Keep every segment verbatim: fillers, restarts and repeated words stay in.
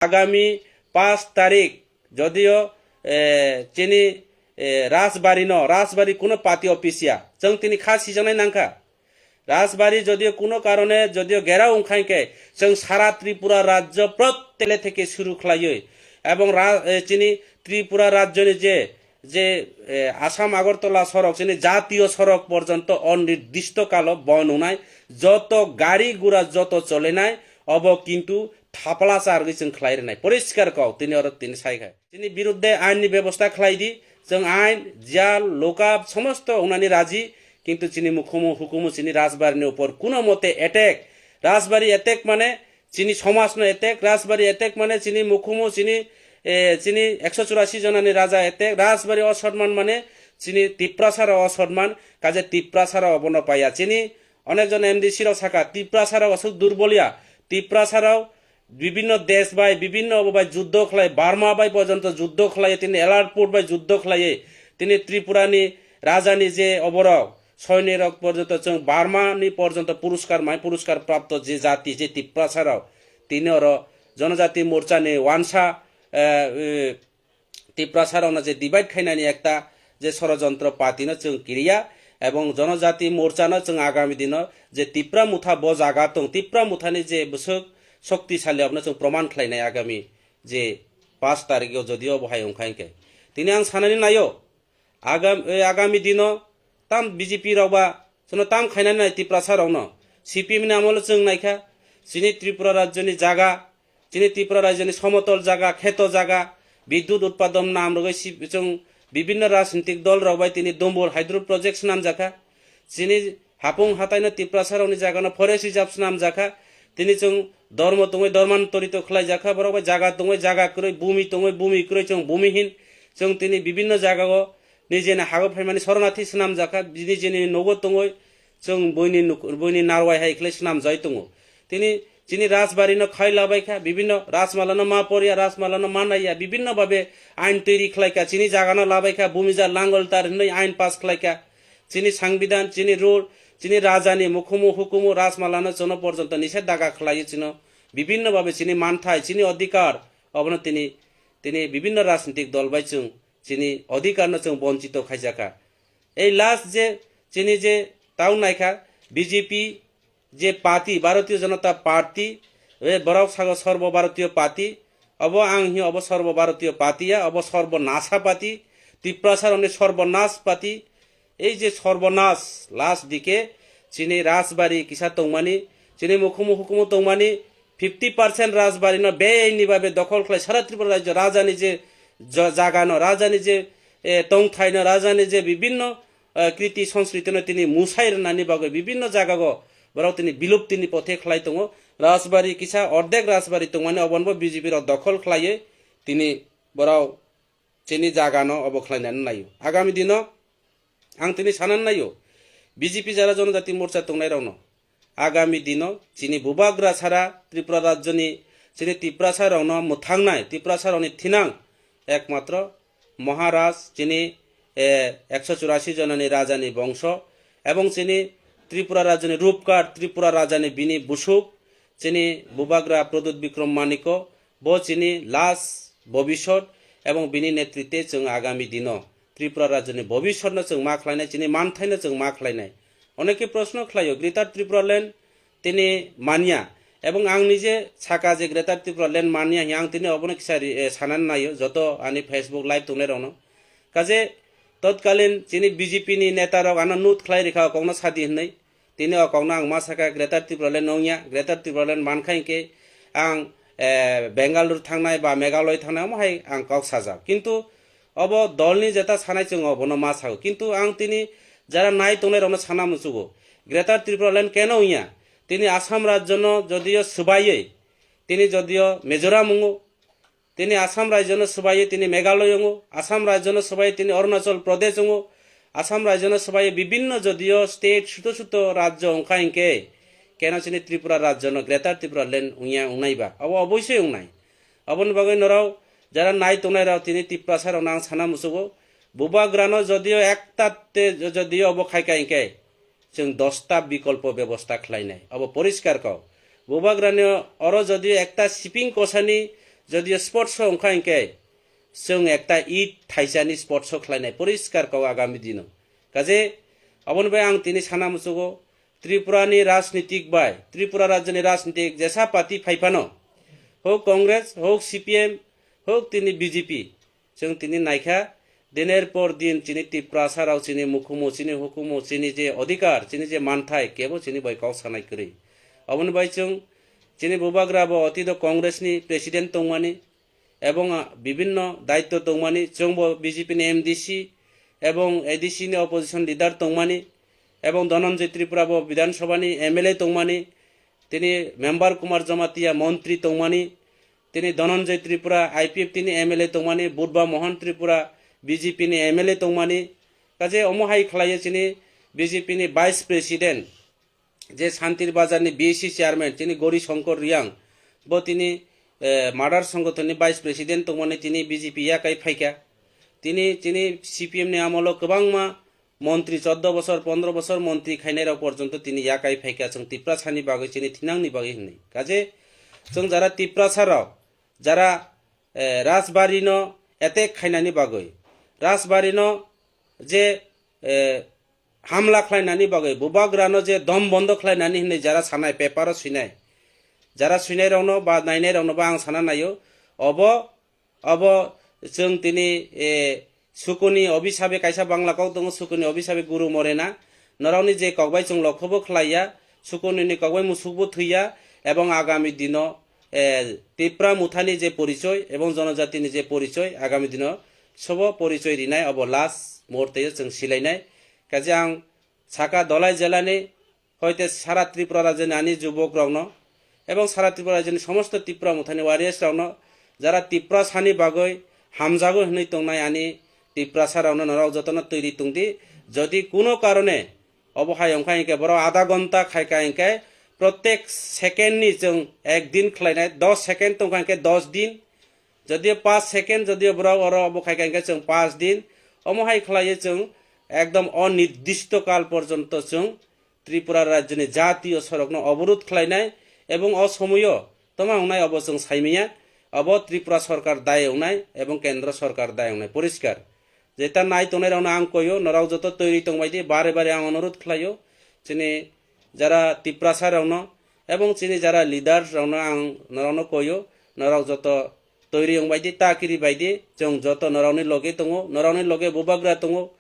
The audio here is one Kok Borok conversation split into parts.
Agami pash tarik jodio, eh, chini, eh, Rajbari no, Rajbari kuno party office ya. Chwng tini kha sijaknai nangkha. Rajbari jodio kuno karone jodio gherao wngkha hwnkhe chwng sara Tripura rajyo prottele theke suru khlaiwi ebong ra-, eh, chini Tripura rajyoni je, je, eh, Assam Agartala sorok, chini jatiyo sorok porjonto onirdisto kalo bon wngnai, joto gari gura joto cholenai obo kintu thapla charwi chwng khlai rwnai. Poriskar kok tini oro tini sai kha. Chini birudde ain ni bebosta khlai di, chwng ain, jal, lokap, somosto wngnani raji, kintu chini mukhumu, hukumu chini Rajbari ni upor kuno mote attack. Rajbari attack mane chini somaj no attack, Rajbari attack mane chini mukhumu, chini, eh, chini ekso churasi jonani raja attack, Rajbari osonman mane chini Tiprasa rok osonman, kaje Tiprasa rok obono paiya. Chini onek jon M D C rok saka, Tiprasa rok aswk durbol ya, Tiprasa rok bibinno desh bai, bibinno obo bai juddho khlai, Burma bai porjonto juddho khlai, tini airport bai juddho khlai, tini Tripura ni raja ni je oborok, soini rok porjonto chwng Burma ni porjonto puruskar mai, puruskar prapto je jati, je Tiprasa rok, tini oro Jonojati Morcha ni wansa, eh, eh, Tiprasa rokno je divide khainani ekta je sorojontro party no chwng kiriya, ebong Jonojati Morcha no chwng agami dino je Tipra Motha bo jaga tong, Tipra Motha ni je bwswk shoktisali abono chwng proman khlainai agami je pash tarikh o jodio bo hai wngkha hwnkhe. Tini ang sanani naio, agam-, eh, agami dino tam B J P rok ba chwngno tam khainani nai Tiprasa rokno. C P M ni amolo chwng naikha, chini Tripura rajyoni jaga, chini Tripura rajyoni somotol jaga, kheto jaga, bidyut utpadon nam rwgwi si-, chwng bibinno rajnitik dol rok bai tini Dumbur hydro project swnamjakha. Chini hapung hataino Tiprasa rokni jagano forest reserve swnamjakha. Tini chwng dormo tongwi dormantorito khlaijakha, borok bai jaga tongwi jaga kwrwi, bumi tongwi bumi kwrwi, chwng bumihin. Chwng tini bibinno jagao nijeni hago phaimani soronarthi swnamjakha, nijeni nogo tongwi chwng buini nuk-, buini narwai hai khlai swnamjai tongo. Tini chini Rajbari no khai labai kha, bibinno Rajmala no ma porya, Rajmala no ma naiya, bibinno babe ain toiri khlai kha, chini jaga no labai kha, bumi ja langol tar hinwi ain pass khlai kha. Chini sangbidan, chini rule, chini raja ni mukhumu hukumu Rajmala no jono porjonto nishe daga khlai chino. Bibinno babe chini manthai, chini odhikar, obono tini, tini bibinno rajnitik dol bai chwng chini odhikar no chwng bonchito khaijakha. Ei last je chini je town naikha B J P je party, Bharatiya Janata Party, e borok sago Sarbo Bharatiya Party, obo ang hi obo Sarbo Bharatiya Party ya, obo Sarbo Nasa Party, Tiprasa rokni Sarbo Nas Party, ei je Sarbo Nas last dike chini Rajbari kisa tongmani, chini mukhumu hukumu tongmani, fifty percent Rajbari no beyni babe dokhol khlai sara Tripura rajyo rajani je ja-, jaga no, rajani je, eh, tongthai no, rajani je bibinno, eh, kriti sanskriti no tini musai rwnani bagwi bibinno jaga go borok tini bilupti ni pothe khlai tongo. Rajbari kisa ordek Rajbari tongmani obono bo B J P rok dokhol khlaiwi tini borok chini jaga no obo khlainani naio. Agami dino ang tini sanani naio, B J P jara Jonojati Morcha tongnai rokno, agami dino chini bubagra sara Tripura rajyoni chini Tiprasa rokno mwthangnai, Tiprasa rokni thinang ekmatro Maharaj chini, eh, ekso churasi jonani rajani bongso ebong chini Tripura rajyoni Rupkar, Tripura rajani bini busuk chini bubagra Pradyut Bikram Maniko, bo chini last bobisot ebong bini netrite chwng agami dino Tripura rajyoni bobisotno chwng ma khlainai, chini manthaino chwng ma khlainai. Oneke proshno khlaio, Greater Tripura Land tini manya. Ebong ang nije saka je Greater Tripura Land manya hi ang tini obono kisa ri-, eh, sanani naio joto ani Facebook live tongnai rokno. Kaje totkalin chini B J P ni neta rok ano nut khlai rikha kokno sadi hinwi. Tini o kokno ang ma sakha Greater Tripura Land wngya, Greater Tripura Land mankha hinkhe ang, eh, Bengaluru thangnai ba Meghalaya thangnai omo hai ang kok sajak. Kintu obo dolni jeta sanai chwng obono ma sago. Kintu ang tini jara nai tongnai rokno sana muchugo. Greater Tripura Land keno wngya? Tini Assam rajyono jodio swbaiwi, tini jodio Mizoram wngo, tini Assam rajyono swbaiwi tini Meghalaya wngo, Assam rajyono swbaiwi tini Arunachal Pradesh wngo, Assam rajyono swbaiwi bibinno jodio state suto suto rajyo wngkha hinkhe keno chini Tripura rajyono Greater Tripura Land wngya wngnai ba? Obo oboisoi wngnai. Oboni bagwi norok jara nai tongnai rok tini Tiprasa rokno ang sana muchugo, bubagrano jodio ekta te jodio obo khaika hinkhe chwng dosta bikolpo bebosta khlainai. Obo poriskar kok. Bubagrani oro jodio ekta siping kosani Jodio sports o wngkha hinkhe chwng ekta Eid thaisani sports o khlainai poriskar kok agami dino. Kaje aboni bai ang tini sana muchugo Tripura ni rajnitik bai Tripura rajyoni rajnitik jesa party phaiphano, hok Congress, hok C P M, hok tini B J P, chwng tini naikha, diner por din chini Tiprasa rok chini mukhumu, chini hukumu, chini je odhikar, chini je manthai, kebo chini bai kok sanai kwrwi. Aboni bai chwng chini bubagra bo otito Congress ni president tongmani, ebong, ah, bibinno daitto tongmani, chwngbo B J P ni M D C ebong A D C ni opposition leader tongmani, ebong Dhananjay Tripura bo Bidhan Sabha ni M L A tongmani, tini Member Kumar Jamatia montri tongmani, tini Dhananjay Tripura I P F T ni M L A tongmani, Budba Mohan Tripura B J P ni M L A tongmani, kaje omo hai khlaiyo chini B J P ni Vice President, je Santir Bazar ni B C chairman chini Gori Shankar Riyang, bo tini, eh, murder songothon ni vice president tongmani tini B J P yakai phaikha. Tini chini C P M ni amolo kwbangma montri, chordo bosor, pondro bosor montri khainai rok porjonto tini yakai phaikha chwng Tiprasa ni bagwi chini thinang ni bagwi hinwi. Kaje chwng jara Tiprasa rok, jara, eh, Rajbari no attack khainani bagwi, Rajbari no je, eh, hamla khlainani bagwi, bubagrano je dom bondo khlainani hinwi jara sanai, paper o swinai, jara swinairokno ba nainairokno ba ang sana naio, obo, obo chwng tini, eh, sukuni obisabe kaisa bangla kok tongo, sukuni obisabe guru morena, norokni je kokbai chwng lokhobo khlaiya, sukunini kokbai musukbo thwiya, ebong agami dino, eh, Tipra muthani je porichoi ebong jonojatini je porichoi, agami dino sobo porichoi rinai, obo last muhurte chwng silainai. Kaje ang saka Dhalai jelani hoite sara Tripura rajyoni ani jubok rokno ebong sara Tripura rajyoni somosto Tipra muthani warriors rokno, jara Tiprasani bagwi hamjago hinwi tongnai ani Tiprasa rokno norok jotono twiri tongdi. Jodi kuno karone obo hai wngkha hinkhe borok adha ghonta khaika hinkhe protek second ni chwng ek din khlainai, dos second tongkha hinkhe dos din, jodio paanch second, jodio borok oro obo khaika hinkhe chwng paanch din, omo hai khlaiwi chwng ekdom onirdisto kal porjonto chwng Tripura rajyoni jatiyo sorokno oborudh khlainai ebong o somoyo tongma wngnai obo chwng saimanya, obo Tripura sorkar dai wngnai ebong kendro sorkar dai wngnai poriskar. Jeta nai tongnairokno ang koio, norok joto toiri tongbaidi, bare bare ang onorudh khlaio, chini jara Tiprasa rokno ebong chini jara leaders rokno ang norokno koio, norok joto toiri wngbaidi, takiri baidi, chwng joto norokni loge tongo, norokni loge bubagra tongo,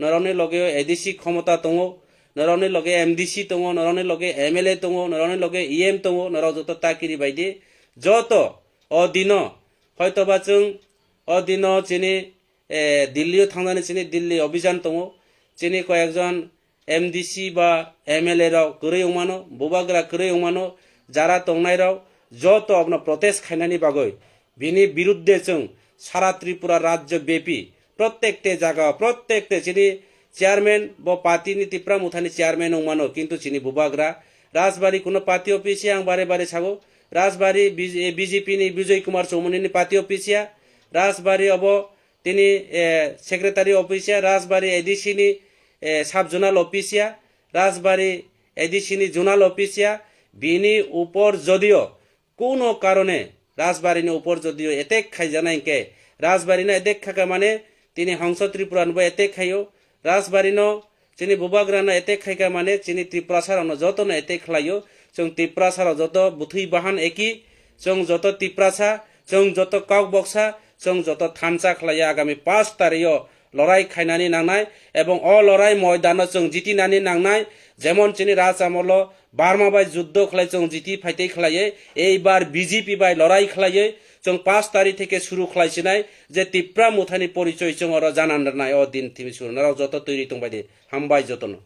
norokni loge A D C khomota tongo, norokni loge M D C tongo, norokni loge M L A tongo, norokni loge E M tongo, norok joto takiri baidi, joto o dino, hoitoba chwng o dino chini, eh, Delhi o thangnani chini Delhi obijan tongo, chini koyekjon M D C ba M L A rok kwrwi wngmano, bubagra kwrwi wngmano, jara tongnairok joto abono protest khainani bagwi bini birudde chwng sara Tripura rajyo bepi protekte jaga, protekte chini chairman bo party ni Tipra Mothani chairman wngmano, kintu chini bubagra Rajbari kuno party office ya, ang bare bare sago, Rajbari B J P ni Bijoy Kumar Chowmoni ni party office ya, Rajbari obo tini, eh, secretary office ya, Rajbari A D C ni, eh, sub zonal office ya, Rajbari A D C ni zonal office ya, bini upor jodio kuno karone Rajbari ni upor jodio attack khaijana hinkhe, Rajbari no attack khaka mane tini Hongso Tripura no bo attack khaio, Rajbari no chini bubagra no attack khaika mane chini Tiprasa rok no joto no attack khlaio, chwng Tiprasa rok joto bwthwi bahan eki, chwng joto Tiprasa, chwng joto kok boksa, chwng joto thansa khlaio. Agami paanch tarikh o lorai khainani nangnai ebong o lorai moidano chwng jitinani nangnai, jemon chini raj amolo Barma bai juddo khlai chwng jiti phaitei khlaiwi, eibar B J P bai lorai khlaiwi chwng paanch tarikh theke suru khlaisinai je Tipra Mothani porichoi chwng oro janan rwnai o din thimi suru norok joto twi ri tongbai di, hambai jotono.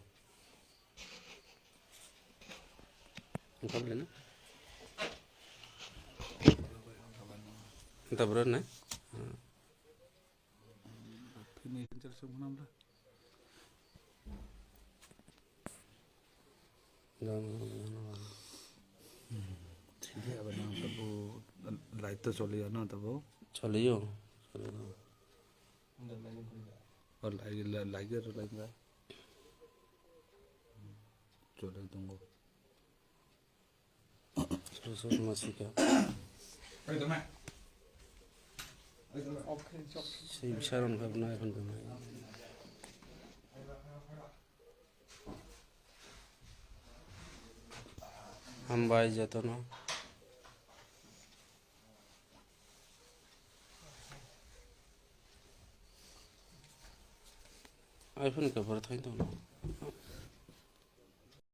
Tabra na? Thikhe abo nang tabo light to choliya na tabo? Choliyo. O light, light, light, light. Choli tongo. Sosok masika. Swi bwsa rwng kha bono iPhone kwmai. Hambai jotono. iPhone cover thai tongno.